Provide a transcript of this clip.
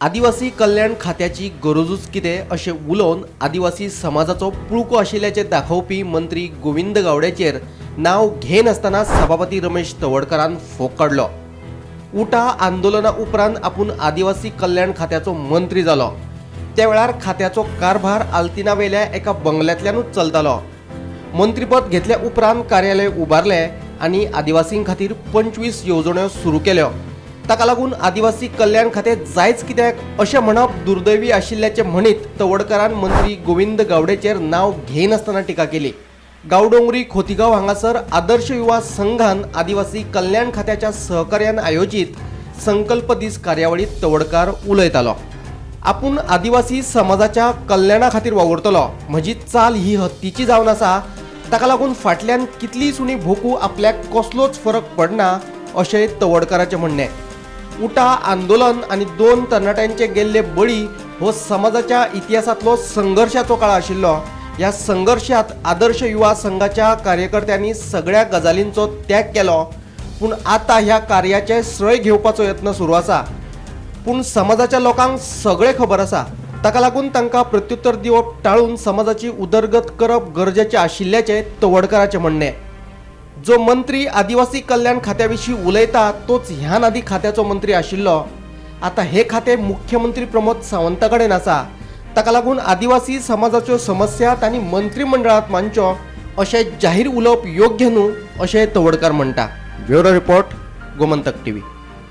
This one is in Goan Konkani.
आदिवासी कल्याण खात्याची गरजूच कितें अशें उलोवन आदिवासी समाजाचो पुळको आशिल्ल्याचें दाखोवपी मंत्री गोविंद गावड्याचेर नांव घेनासतना सभापती रमेश तवडकारान फोग काडलो. उटा आंदोलना उपरांत आपूण आदिवासी कल्याण खात्याचो मंत्री जालो. त्या वेळार खात्याचो कारभार आल्तिनावेल्या एका बंगल्यांतल्यानूच चलतालो. मंत्रीपद घेतल्या उपरांत कार्यालय उबारलें आनी आदिवासीं खातीर 25 येवजण्यो सुरू केल्यो. ताका लागून आदिवासी कल्याण खातें जायच कित्याक अशें म्हणप दुर्दैवी आशिल्ल्याचें म्हणीत तवडकारान मंत्री गोविंद गावडेचेर नांव घेयनासतना टिका केली. गांवडोंगरी खोतीगांव हांगासर आदर्श युवा संघान आदिवासी कल्याण खात्याच्या सहकार्यान आयोजीत संकल्प दीस कार्यावळीत तवडकार उलयतालो. आपूण आदिवासी समाजाच्या कल्याणा खातीर वावुरतलो, म्हजी चाल ही हत्तीची जावन आसा, ताका लागून फाटल्यान कितलीय सुणी भोकू आपल्याक कसलोच फरक पडना अशें तवडकाराचें म्हणणें. उटा आंदोलन आनी 2 तरणाट्यांचे गेल्ले बळी हो समाजाच्या इतिहासांतलो संघर्शाचो काळ आशिल्लो. ह्या संघर्शात आदर्श युवा संघाच्या कार्यकर्त्यांनी सगळ्या गजालींचो त्याग केलो, पूण आतां ह्या कार्याचें श्रेय घेवपाचो यत्न सुरू आसा. पूण समाजाच्या लोकांक सगळें खबर आसा, ताका लागून तांकां प्रत्युत्तर दिवप टाळून समाजाची उदरगत करप गरजेचें आशिल्ल्याचें तवडकाराचें म्हणणें. जो मंत्री आदिवासी कल्याण खात्या विशीं उलयता तोच ह्यान आदी खात्याचो मंत्री आशिल्लो. आतां हे खातें मुख्यमंत्री प्रमोद सावंता कडेन आसा, ताका लागून आदिवासी समाजाच्यो समस्या तांणी मंत्रिमंडळांत मांडच्यो अशें जाहीर उलोवप योग्य न्हू अशें तवडकार म्हणटा. Bureau report, Gomantak TV.